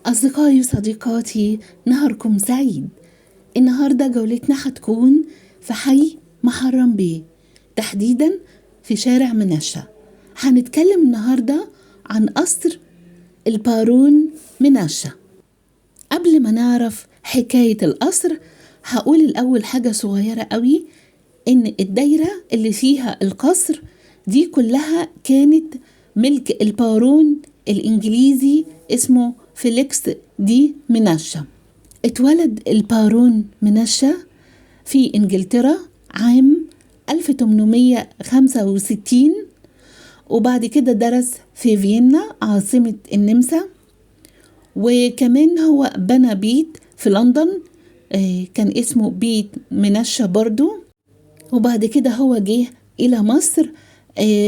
أصدقائي وصديقاتي، نهاركم سعيد. النهاردة جولتنا هتكون في حي محرم بيه، تحديدا في شارع منشا. هنتكلم النهاردة عن قصر البارون منشا. قبل ما نعرف حكاية القصر هقول الأول حاجة صغيرة قوي، إن الدايرة اللي فيها القصر دي كلها كانت ملك البارون الإنجليزي اسمه فيليكس دي منشا. اتولد البارون منشا في إنجلترا عام 1865، وبعد كده درس في فيينا عاصمة النمسا، وكمان هو بنى بيت في لندن كان اسمه بيت منشا برضو. وبعد كده هو جه إلى مصر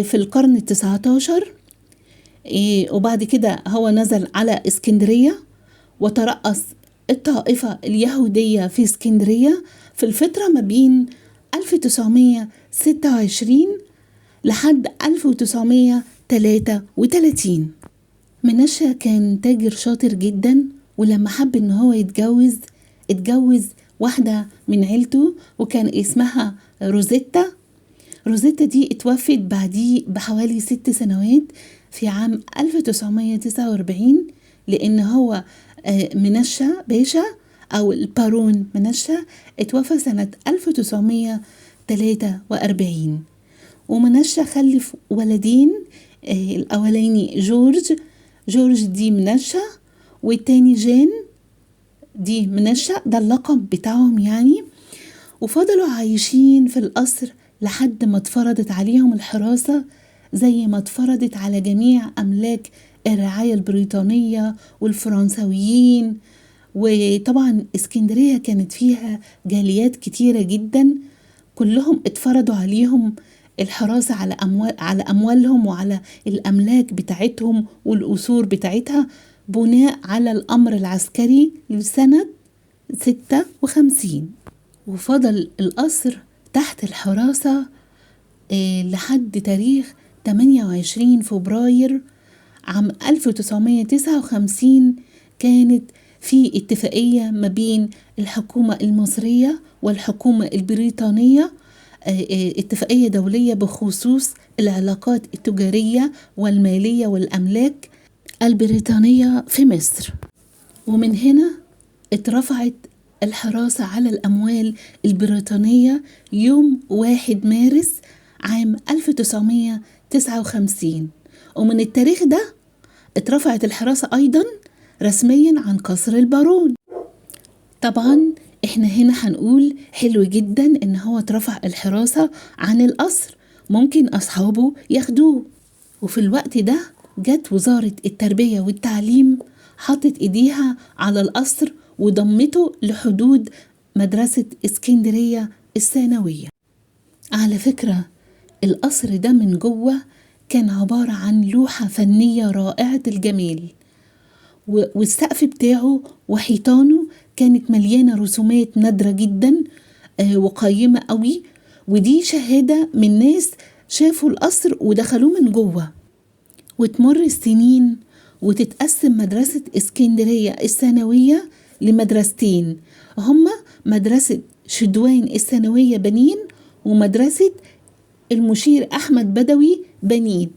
في القرن 19، وبعد كده هو نزل على اسكندرية وترأس الطائفة اليهودية في اسكندرية في الفترة ما بين 1926 لحد 1933. منشا كان تاجر شاطر جدا، ولما حب ان هو يتجوز اتجوز واحدة من عيلته وكان اسمها روزيتا. روزيتا دي اتوفت بعديه بحوالي 6 سنوات في عام 1949، لأن هو منشا باشا أو البارون منشا اتوفى سنة 1943. ومنشا خلف ولدين، الأولاني جورج دي منشا، والتاني جان دي منشا، ده اللقب بتاعهم يعني. وفضلوا عايشين في القصر لحد ما اتفرضت عليهم الحراسة زي ما اتفرضت على جميع أملاك الرعاية البريطانية والفرنساويين. وطبعا اسكندرية كانت فيها جاليات كتيرة جدا، كلهم اتفرضوا عليهم الحراسة على أموالهم وعلى الأملاك بتاعتهم والقصور بتاعتها، بناء على الأمر العسكري لسنة 56. وفضل القصر تحت الحراسة لحد تاريخ 28 فبراير عام 1959. كانت في اتفاقية ما بين الحكومة المصرية والحكومة البريطانية، اتفاقية دولية بخصوص العلاقات التجارية والمالية والأملاك البريطانية في مصر. ومن هنا اترفعت الحراسة على الأموال البريطانية يوم 1 مارس عام 1959، ومن التاريخ ده اترفعت الحراسة أيضا رسميا عن قصر البارون. طبعا احنا هنا هنقول حلو جدا ان هو اترفع الحراسة عن القصر، ممكن أصحابه ياخدوه. وفي الوقت ده جت وزارة التربية والتعليم حطت ايديها على القصر وضمته لحدود مدرسة اسكندرية الثانوية. على فكرة القصر ده من جوه كان عبارة عن لوحة فنية رائعة الجمال، والسقف بتاعه وحيطانه كانت مليانة رسومات نادرة جدا وقيمة قوي، ودي شهادة من ناس شافوا القصر ودخلوه من جوه. وتمر السنين وتتقسم مدرسة اسكندرية الثانوية لمدرستين، هما مدرسة شدوان الثانوية بنين ومدرسة المشير أحمد بدوي بنين.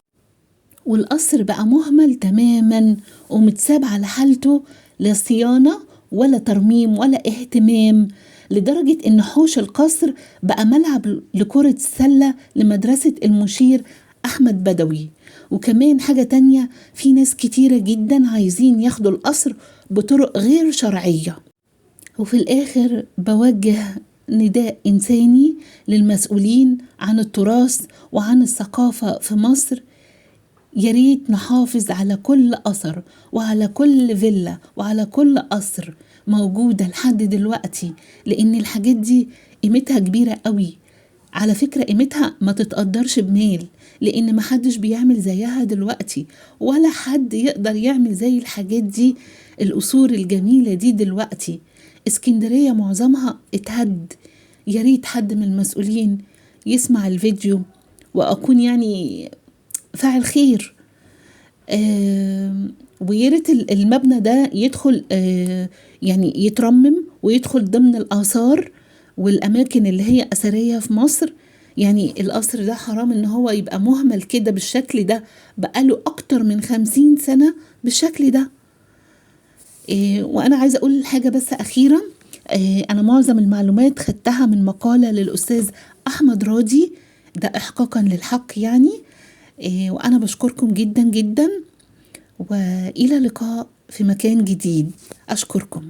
والقصر بقى مهمل تماما ومتساب على حالته، لا صيانة ولا ترميم ولا اهتمام، لدرجة إن حوش القصر بقى ملعب لكرة السلة لمدرسة المشير أحمد بدوي. وكمان حاجة تانية، في ناس كتيرة جدا عايزين ياخدوا القصر بطرق غير شرعية. وفي الآخر بوجه نداء إنساني للمسؤولين عن التراث وعن الثقافة في مصر، ياريت نحافظ على كل أثر وعلى كل فيلا وعلى كل قصر موجودة لحد دلوقتي، لأن الحاجات دي قيمتها كبيرة قوي. على فكرة قيمتها ما تتقدرش بمال، لأن ما حدش بيعمل زيها دلوقتي، ولا حد يقدر يعمل زي الحاجات دي، القصور الجميلة دي دلوقتي. اسكندرية معظمها اتهد. ياريت حد من المسؤولين يسمع الفيديو وأكون يعني فاعل خير. وياريت المبنى ده يدخل، يعني يترمم ويدخل ضمن الآثار والأماكن اللي هي أثرية في مصر. يعني القصر ده حرام إن هو يبقى مهمل كده بالشكل ده، بقاله أكتر من 50 سنة بالشكل ده. وأنا عايزة أقول حاجة بس أخيرة، أنا معظم المعلومات خدتها من مقالة للأستاذ أحمد راضي، ده إحقاقا للحق يعني. وأنا بشكركم جدا جدا، وإلى لقاء في مكان جديد. أشكركم.